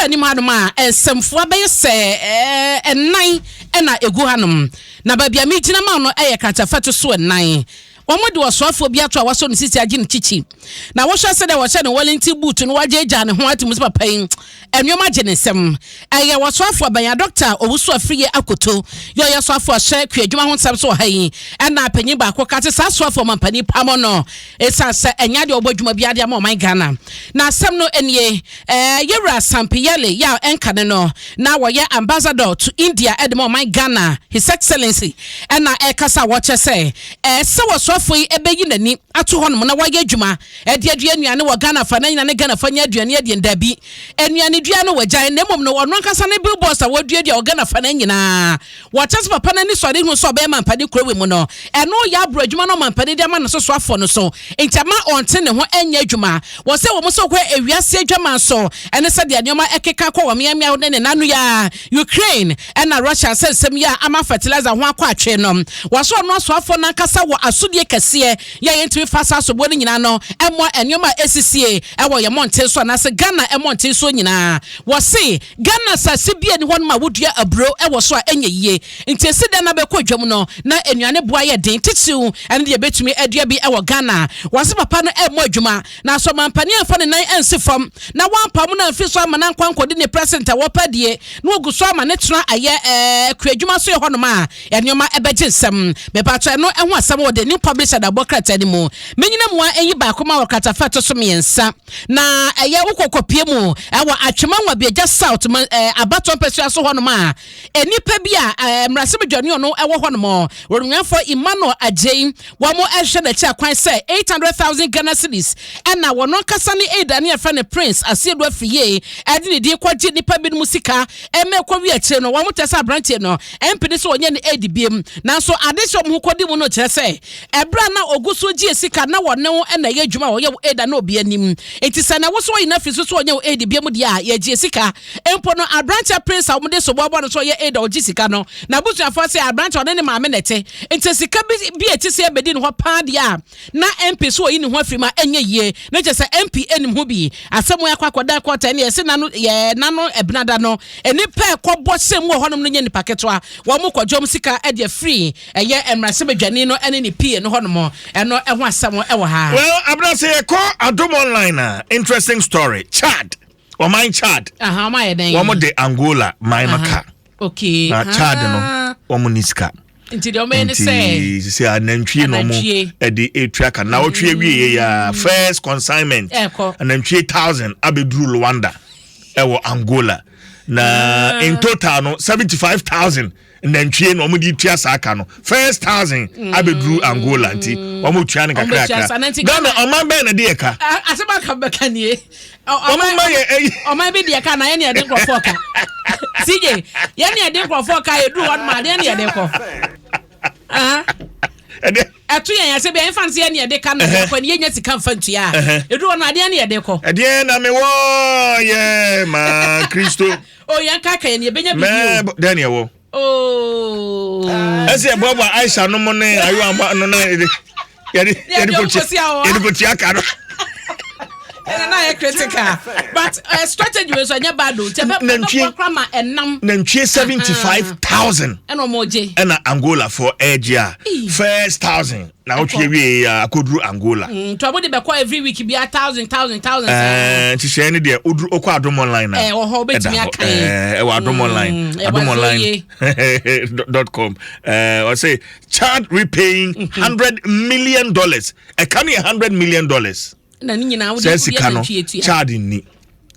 anim hanom a, nsɛmfua bɛyɛ sɛ ɛnan ɛna egu hanom. Na baabi a megyina ma no yɛ kratafa to so ɛnan. Wɔde ɔsoafoɔ bi ato a wasɔ ne sisi agye ne kyikyi. Na wohwɛ sɛdeɛ wɔhyɛ ne Wellington boot no, wagyaagyaa ne ho ate mu sɛ papa yi, nneɛma gye ne nsam. Ɛyɛ ɔsoafoɔ bɛn a Dɔkta Owusu Afriyie Akoto yɛ ɔyɛ soafoɔ a ɔhyɛ kuadwuma ho nsɛm so wɔ ha yi. Ɛna panyin baako ka sɛ saa soafoɔ mampanin pamo no ɛsiane sɛ ɛnyɛ adeɛ ɔbɔ adwuma biara de ama ɔman Ghana. Na asɛm no nie, Yɛwura Sampi Yale yɛ a ɛnka ne no na wɔyɛ ambassador to India de ma ɔman Ghana, His Excellency, ɛna ɛkasa a wɔkyɛ sɛ ɛsɛ wɔsoafoɔ yi ɛbɛyi n'ani ato hɔnom na wɔayɛ adwuma ɛde adua nnuane wɔ Ghana fa na nyina ne Ghana fa nya aduane adie. Daabi, nnuane dua no wɔagyae, na mmom no ɔno ankasa ne billboards a wɔaduadua wɔ Ghana fa no nyinaa. Wɔkyɛ sɛ papa no ani sɔre hu sɛ ɔbɛyɛ mampani kurowi mu no, ɛno yɛ aboro adwuma no ɔmampani de ama no so soafoɔ no so, nti ama ɔnte ne ho ɛnyɛ adwuma. Wɔ sɛ wɔn sɛ wɔkɔ ewiase adwaman so ɛne sɛdeɛ nneɛma ɛkeka kɔ wɔ mmeammea ne ne nano yi a Ukraine ɛna Russia sɛ nsɛm yi a ama fertilizer ho akɔ atwe no, wɔso ɔno asoafoɔ no ankasa wɔ asodie kɛseɛ yɛ a yɛntumi fa saa asoboɔ no nyinaa no ɛmmoa nneɛma a ɛsisie ɛwɔ yɛn mmɔnten so anaasɛ Ghana mmɔnten so nyinaa. Wɔse Ghana asase bi ani hɔnom a wodua aburo ɛwɔ so a ɛnyɛ yie, nti esi dan na bɛkɔ dwam no na nnuane boa yɛ den titiriw ɛne deɛ ɛbɛtumi adua bi ɛwɔ Ghana. Wɔse papa no ɛmmɔ adwuma na so ɔmampanin amfa ne nan ansi fam na wampam no amfi so ama no ankɔ ankɔdi ne president a wɔpɛ die na wɔgu so ama ne tena ayɛ kuadwuma so yɛ hɔnom a nneɛma ɛbɛgye nsɛm. Mepatɔ ɛno ɛho asɛm wɔ The New Publisher dabɔ krataa no mu. Menyina mu a ɛyi baako ma wɔ kratafa ɛto so mmiɛnsa na ɛyɛ wokɔkɔpie mu ɛwɔ Atwema Nwabiagya South ma abatɔ mpɛsua so hɔnom a nnipa bi a mmarahyɛbadwani ɔno ɛwɔ hɔnom, wɔnwɛnfo Emmanuel Agyei, wɔn ɛhwɛ n'akyi akwan sɛ 800,000 Ghana cedis ɛna wɔn ankasa ne aida ne yɛfrɛ no Prince Asiedu Afiyie ɛde ne din kɔgye nipa binom sika ɛmɛ kɔ wi akyire no, wɔn kyerɛ sɛ aberanteɛ no MP ne sɛ wɔnyɛ ne aid biem. Nanso ade hyɛ wɔn ho kɔdi mu no kyerɛ sɛ ɛberɛ a na ogu so gye sika na wɔne wo ɛna ɛyɛ adwuma a wɔyɛ wo aid na obi anim, nti sɛ na woso wɔyi n'afiri so so wɔnyɛ wo aid biem deɛ a yɛgye sika mpo no, aberanteɛ Prince a wɔde so boaboa no so ɔyɛ aid a ɔgye sika no na abusuafoɔ sɛ aberanteɛ ɔne ne maame na ɛte, nti sika bi a ɛte sɛ ɛbɛdi ne hɔ paa deɛ a na MP so ɔyi ne ho afiri mu a ɛnyɛ yie, na kyerɛ sɛ MP anim ho bi. Asɛm yi akɔ akɔda kɔɔta ne yɛsɛ nano yɛ nano ɛbenada no nipa ɛkɔbɔ sɛ mu wɔ hɔnom no nyɛ nipa ketewa. Wɔn mo kɔgye wɔn sika ɛde afiri ɛyɛ mmarahyɛbadwani no ɛne ne pie no hɔnom. Ɛno ɛho asɛm ɛwɔ ha. Well, abena sɛ yɛkɔ Adom Online a, interesting story, Chad, ɔman Chad. Aha, ɔmo ayɛ dɛn? Wɔn de Angola man no ka. Na Chad no wɔn ni sika. Nti deɛ ɔmo yɛ ne sɛ nti sɛ anantwie na ɔmo Anantwie. ɛde etua ka na ɔtwe awie yɛ ya first consignment Ɛkɔ. anantwie 1,000 abɛduru Luanda ɛwɔ Angola na in total no 75,000 nantwie na ɔmo de tua saa ka no. First 1,000 abɛduru Angola, nti ɔmo tua no Ɔmo tua kakrakra. saa, na nti Ghana Ghana- ɔman bɛn na de yɛ ka? Asɛm aka bɛka nie. Ɔmo ma yɛ ɛyi. Ɔman bi deɛ ka na yɛne yɛde nkurɔfoɔ ka. CJ, yɛne yɛde nkurɔfoɔ ka yɛduru hɔ nom adeɛ ne yɛde kɔ. Ah. Ɛdɛ Ɛto yɛn yɛsɛ bi ɛmfa nse yɛne yɛde ka na yɛkɔ ne yɛnya sika mfa ntua a ɛduru hɔ no adeɛ ne yɛde kɔ. Ɛdeɛ na mewɔ yɛ ma Kristo. O yɛn ka ka yɛn yɛbɛnya bibi. Mɛ dɛn ne ɛwɔ? O ooo. Ɛsɛ yɛboaboa Aisha no mo ne ayo ama no na yɛde Yɛde kɔtua ɔmo kɔsi awɔ. yɛde kɔtua ka no. Ɛna na yɛ critical but strategy wei so ɛnyɛ bad o, nti ɛbɛ Nantwie. ɛbɛboa kora ma ɛnam. Nantwie 75,000 ɛna ɔmo gye. Ɛna Angola fo ɛgye a Ei. first 1,000 na wotwe wie a akɔduru Angola. Nti ɔmo de bɛkɔ every week bi a thousand thousand thousand. Nhyehyɛe no deɛ woduru wokɔ Adom Online a Ɛwɔ hɔ, wobɛtumi ɛda hɔ. aka yi. Ɛwɔ Adom Online. Ɛwɔ Adom Online Azoye. dot com. Ɔsɛ Chad repaying $100 million. Ɛka no yɛ $100 million. Na ne nyinaa wode Sɛ sika no nantwie tua. Chad nni,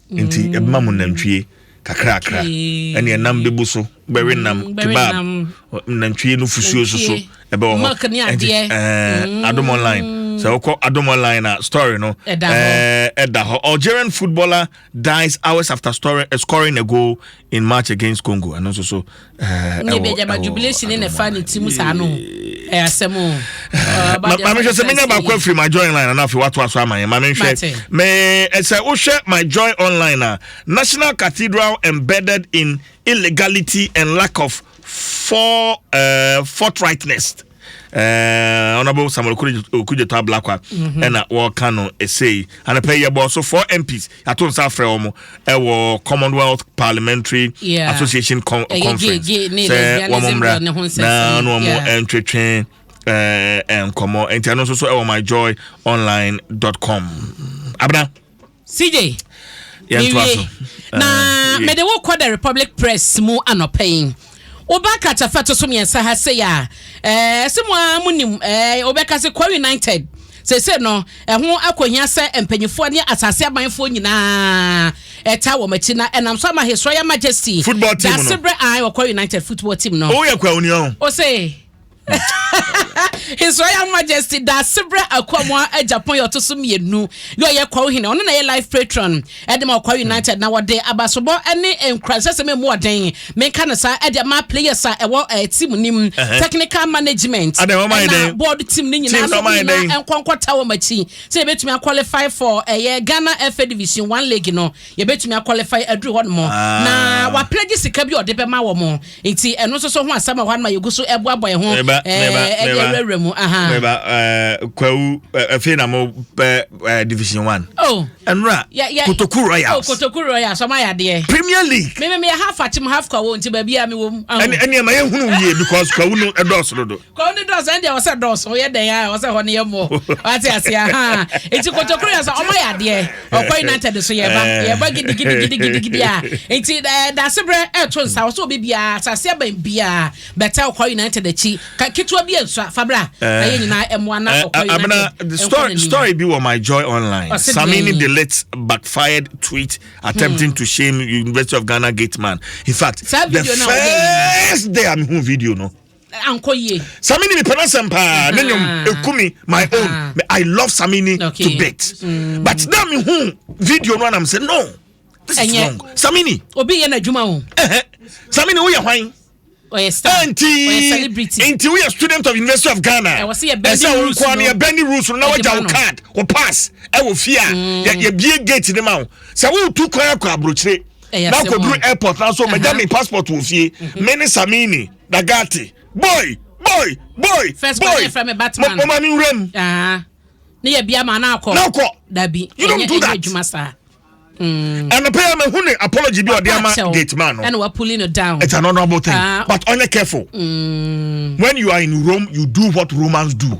nti ɛbɛma mo nantwie kakrakra. Ɛne ɛnam bɛbu so bɛwe nam bɛwe kebab nam. Nantwie no fusuo so so Nantwie. ɛbɛwɔ hɔ. Milk ne Ɛnti, adeɛ. Adom Online, sɛ wokɔ Adom Online a, story no Ɛda hɔ. Ɛda hɔ. Algerian footballer dies hours after scoring a goal in match against Congo. Ɛno nso so Ne ɛwɔ bi agyama ɛwɔ jubilation ne na Adom ɛfa ne Online. ti mu saa no, ɛyɛ asɛm o. Ma mehwɛ sɛ menya baako afiri My Joy Online ana afei watoa so ama yɛn. Ma menhwɛ. Mate. Me sɛ wohwɛ My Joy Online a, National Cathedral embedded in illegality and lack of forthrightness. Honorable Samuel Okudzeto Ablakwa ɛna wɔka no ɛsei anapɛ yi. Yɛbɔ so four MPs yɛato nsa afrɛ wɔn ɛwɔ Commonwealth Parliamentary Association Ɛyɛ Conference gay ne sɛ wɔn lesbianism mmra bill ne ho nsɛnsɛm. Na wɔn ntwetwe nkɔmmɔ. Nti ɛno nso so ɛwɔ myjoyonline.com. Abena. CJ. Yɛntoa so. Mewie na mede wo kɔ The Republic Press mu anɔpa yi. Woba kratafa to so mmiɛnsa ha sei a, sɛ mo a monim, wobɛka sɛ Kwawu United sese no ɛho akɔhia sɛ mpanyinfoɔ ne asase amanfoɔ nyinaa ɛta wɔn akyi na ɛnam so ama His Royal Majesty Football team no. Dasebrɛ an wɔkɔ United football team no. Woyɛ Kwawu ni ɔho? O se His Royal Majesty Dasebrɛ Akwamoa Agyapong yɛ ɔto so mmienu yɛ ɔyɛ Kwawu hene, ɔno na yɛ life patron ɛde ma Ɔkwawu United, na wɔde abasobɔ ne nkuransɛsɛm emu ɔden, menka no saa, ɛde ama players a ɛwɔ team nim, technical management Adɛn, wɔn ayɛ ɛna dɛn? board team ne nyinaa Team so no, wɔn ayɛ nyinaa dɛn? nkɔnkɔta wɔn akyi sɛ yɛbɛtumi aqualify for ɛyɛ Ghana FA Division One league no, yɛbɛtumi aqualify aduru hɔ nom. Na wapledge sika bi a ɔde bɛma wɔn, nti ɛno nso so ho asɛm a hɔ anoma yɛgu so ɛboaboa yɛn ho Meba, ɛde meba. awurawura mu aha. Meba, Kwawu afei na mo pɛ Division One. Oh. Ɛnura Kotoku Oh, Royals. Kotoku Royals ɔmo ayɛ adeɛ. Premier League. Me yɛ half Akyem, half Kwawo, nti baabi a mi wɔ mu. Ɛne ɛne ɛma yɛn hunu yie because Kwawu no ɛdɔɔso dodo. Kwawo ne dɔɔso, ɛn deɛ wɔsɛ dɔɔso yɛ dɛn a wɔsɛ hɔ ne yɛ mɔ wate ase aha. Nti Kotoku Royals ɔmo ayɛ adeɛ. Ɔkɔ United so yɛba yɛba gidigidigidigidi a, nti dasebrɛ ɛɛto nsa wɔsɛ obi biara asase aban biara bɛtɛ Ɔkɔ United akyi ka ketewa bi nsua fabra na yɛn nyinaa ɛmoa na Ɔkɔ United Abena, the nkɔ story n'anim. Story bi wɔ My Joy Online. Ɔse Samini deɛn? deletes backfired tweet attempting to shame University of Ghana gate man. In fact, Saa the video na ɔyɛ yi. first day I'm hu video no. Ankɔ yie. Samini mi pɛnɛ sɛm paa ne nnwom ekumi my own. I love Samini to bit. But now me hu video no and I'm saying, no, this is Ɛnyɛ. wrong. Samini, Obi yɛ n'adwuma o. Samini, woyɛ hwan? Ɔyɛ star. Nti ɔyɛ celebrity. Nti woyɛ student of University of Ghana. Ɛwɔ sɛ yɛ bend ɛsɛ wo rules nkoa no no. yɛ bend rules no na Ɛde wagya ma wo no. card, wo pass ɛwɔ fie a yɛbie gate ne ma wo sɛ wotu kwan akɔ aburokyire Ɛyɛ na asɛm akɔduru o. airport na so magya me passport wɔ fie, me ne Samini Dagati boy boy boy First boy one yɛfrɛ me Batman. mo ma me nwura mu. Ah. Ne yɛ bia ma na akɔ. Na akɔ. Dabi. You don't do ɛnyɛ that. adwuma saa. Ɛnopɛ yɛ mahu ne apology bi a ɔde ama Wakyɛw. gate man no. Ɛna wapulli no down. It's an honourable thing. But only careful. When you are in Rome, you do what Romans do.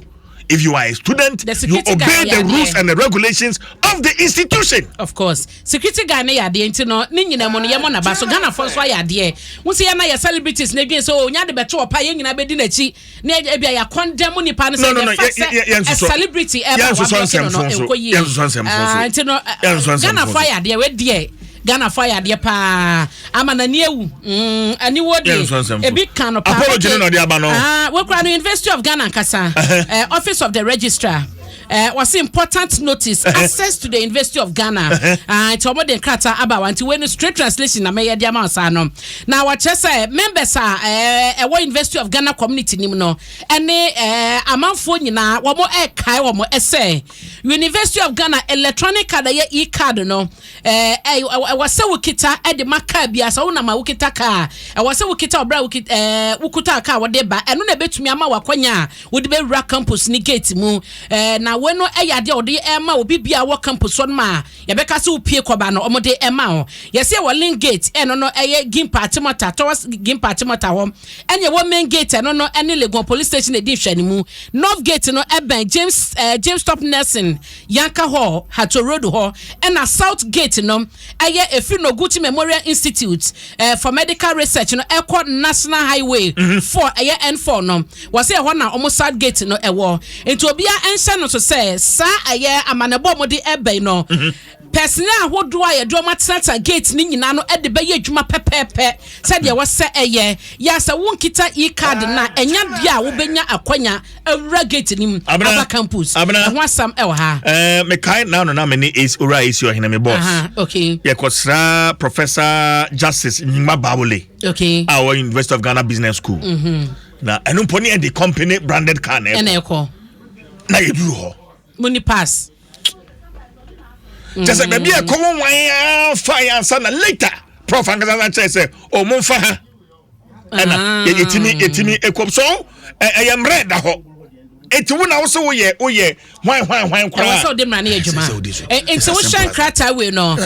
If you are a student, The you security guy, obey the rules and the regulations of the institution. Of course, security guy ne yɛ adeɛ, nti no ne nyinaa mu no yɛmɔ naba so. Ghanafoɔ nso ayɛ adeɛ wo sɛ yɛna yɛ celebrities na edwin sɛ o nya de bɛto ɔpa, yɛn nyinaa bɛdi n'akyi ne ebi a yɛakɔndɛm nipa no No, sɛ no, no, the fact yɛ- yɛ- sɛ yɛnsosɔ- a celebrity ɛba yɛnsosɔ wablock no no nsɛmfo nso. ɛnkɔ yie. Yɛnsosɔ nsɛmfo nso. Ah, nti no Yɛnsosɔ nsɛmfo Ghanafoɔ nso. ayɛ adeɛ wei deɛ, Ghanafoɔ ayɛ adeɛ paa ama n'ani ewu aniwo de Yɛnsosɔ nsɛmfo. ebi ka no paa. Apology no na ɔde aba no. Ah, wekura no University of Ghana nkasa, Office of the Registrar, wɔsi important notice, access to the University of Ghana. Nti wɔn de nkrataa aba wa, nti wei no straight translation na mɛyɛ de ama ɔsaa no, na wɔkyerɛ sɛ members a ɛwɔ University of Ghana community nim no ɛne amanfoɔ nyinaa, wɔn ɛɛkae wɔn ɛsɛ University of Ghana electronic card, ɛyɛ e-card no, ɛwɔ sɛ wokita ɛde ma kaa bi a sɛ wonam a wokita kaa, ɛwɔ sɛ wokita ɔbrɛ a wokita wokuta kaa wɔde ba, ɛno na ebetumi ama wakɔnya a wode bɛwura campus ne gate mu. Na wei no ɛyɛ adeɛ a wɔde ɛma obi bia wɔ campus hɔ nom a yɛbɛka sɛ wopie kɔba no, wɔde ɛma wo. Yɛsɛ ɛwɔ link gate, ɛno no ɛyɛ Gimpa Achimota, towards Gimpa Achimota hɔ, ɛne ɛwɔ main gate, ɛno no ɛne Legon Police Station edi nhwɛnimu. North gate no ɛbɛn James Top Nelson Yanka Hall, Hato Road hɔ, ɛna south gate no ɛyɛ efi Noguchi Memorial Institute for Medical Research no ɛkɔ National Highway 4, ɛyɛ N4 no, wɔsɛ ɛhɔ na wɔn south gate no ɛwɔ. Nti obiara nhyɛ no so sɛ saa ɛyɛ amanɛbɔ a wɔde ɛbɛn no, personnel ahodoɔ a yɛde wɔn atenatena gate ne nyinaa no de bɛyɛ adwuma pɛpɛɛpɛ sɛdeɛ wɔsɛ ɛyɛ yɛ sɛ wonkita e-card na ɛnya deɛ a wobɛnya akwanya awura gate no mu Abena, aba campus. Abena. Ɛho asɛm ɛwɔ ha. Mekae na no na me ne Owura Esi Ɔhene, me boss. Yɛkɔsra Professor Justice Nyima Bawole a ɔwɔ University of Ghana Business School. Na ɛno mpo ne yɛde company branded car na ɛna ɛkɔ. Ɛkɔ. Na yɛduru hɔ. Mu ni pass. Kyɛ sɛ baabi a ɛkɔ wo wan a fa yɛ ansa na later prof ankasa na kyerɛ sɛ ɔ momfa ha, ɛna yɛtumi ɛkɔm so ɛyɛ mmerɛ da hɔ. Eti wo na wo sɛ woyɛ hwan hwan hwan koraa. Ɛwɔ sɛ ɔde mmara no yɛ adwuma. Nti wohyɛ nkrataa wei no,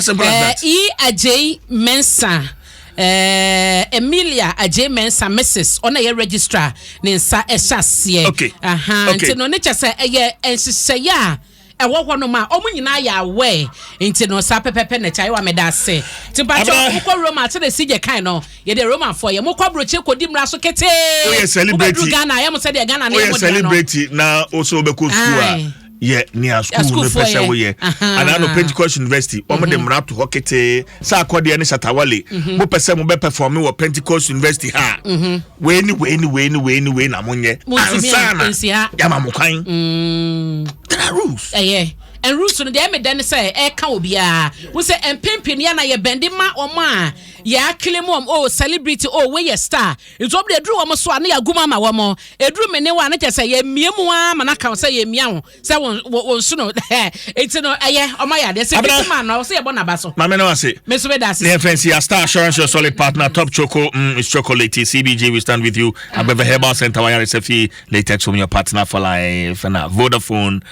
E Agyei Mensah, Emilia Agyei Mensah, Mrs. Ɔna yɛ registrar ne nsa ɛhyɛ aseɛ. Okay. Nti no ne kyɛ sɛ ɛyɛ nhyehyɛeɛ a ɛwɔ hɔ nom a wɔn nyinaa yɛ aware, nti no saa pɛpɛpɛ na ɛkyɛ. Ayewa, meda ase. Nti mpakyɛ, wokɔ Roma sɛdeɛ CJ kan no, yɛde Romanfoɔ yɛ mokɔ aburokyi kɔdi mmara so ketee. Woyɛ celebrity. Wobɛduru Ghana, yɛ mo sɛdeɛ Ghana ne yɛ woyɛ mo dea no. Celebrity na wo sɛ wobɛkɔ sukuu a, yɛ nea sukuu no pɛ sɛ woyɛ. Anaa no Pentecost University, wɔn de mmara to hɔ ketee sɛ akɔdeɛ ne Shatawale, mopɛ sɛ mobɛ perform wɔ Pentecost University ha a, wei ne wei ne wei ne wei ne wei na monyɛ Montumi ansa na nsi ha. Yɛama mo kwan. There are rules. Ɛyɛ, and rules no deɛ, ɛmɛ dɛ ne sɛ ɛka obiara wo sɛ mpempem yɛ na yɛ bɛnde ma wɔn a yɛ akele mu wɔn, oh, celebrity, oh, wei yɛ star, nti wɔn de eduru wɔn so a ne yɛ agum ama wɔn. Eduru mi ne wa ne kyɛ sɛ yɛ mie mu a ma n'aka sɛ yɛ mia ho sɛ wɔn so no. Eti no ɛyɛ ɔmo ayɛ adeɛ sɛ Abena. bi ma no ɔsɛ yɛ bɔ n'aba so. Maame no ase. Me nso bɛ da ase. Ne FNC, a Star Assurance, your solid partner. Top Choco is chocolate. CBG, we stand with you. Abeve Herbal Center, Wayare Sefi, Latex Home, your partner for life. And Vodafone,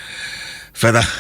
further.